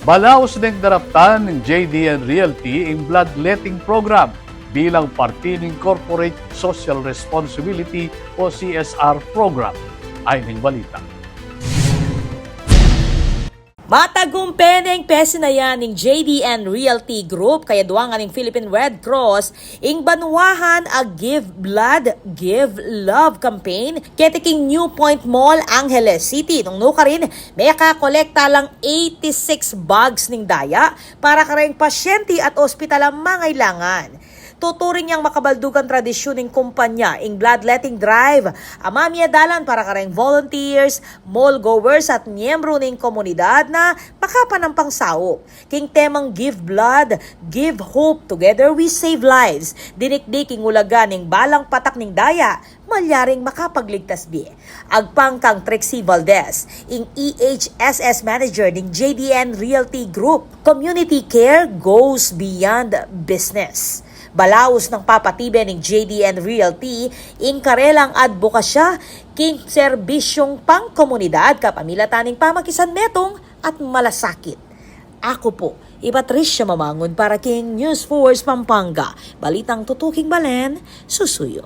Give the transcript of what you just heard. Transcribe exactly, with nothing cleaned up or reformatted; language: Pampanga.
Balaus neng daraptan ning J D N Realty ing bloodletting program bilang parti ning corporate social responsibility o C S R program. Ay ning balita. Matagumpe neng pesinayan ning J D N Realty Group kaya duangan ning Philippine Red Cross ing banwahan a Give Blood, Give Love campaign keti king New Point Mall, Angeles City. Nung nukarin, mekakolekta lang eighty-six bags ning daya para kareng pasyente at ospital a mangailangan. Tuturing yang makabaldugan tradisyun ning kumpanya ing bloodletting drive a mamiadalan para kareng volunteers, mall goers at miyembro ning komunidad na makapanampang saup. King temang Give Blood, Give Hope, Together We Save Lives, dinikdik ing ulaga ning balang patak ning daya malyaring makapagligtas bie. Agpang kang Trixie Valdez, ing E H S S Manager ning J D N Realty Group, community care goes beyond business. Balaus nang papatibe ning J D N Realty ing karelang adbokasya king serbisyung pangkomunidad kapamilatan ning pamakisanmetung at malasakit. Aku pu i Patricia Mamangun para king News Force Pampanga, balitang tutuking balen, susuyu.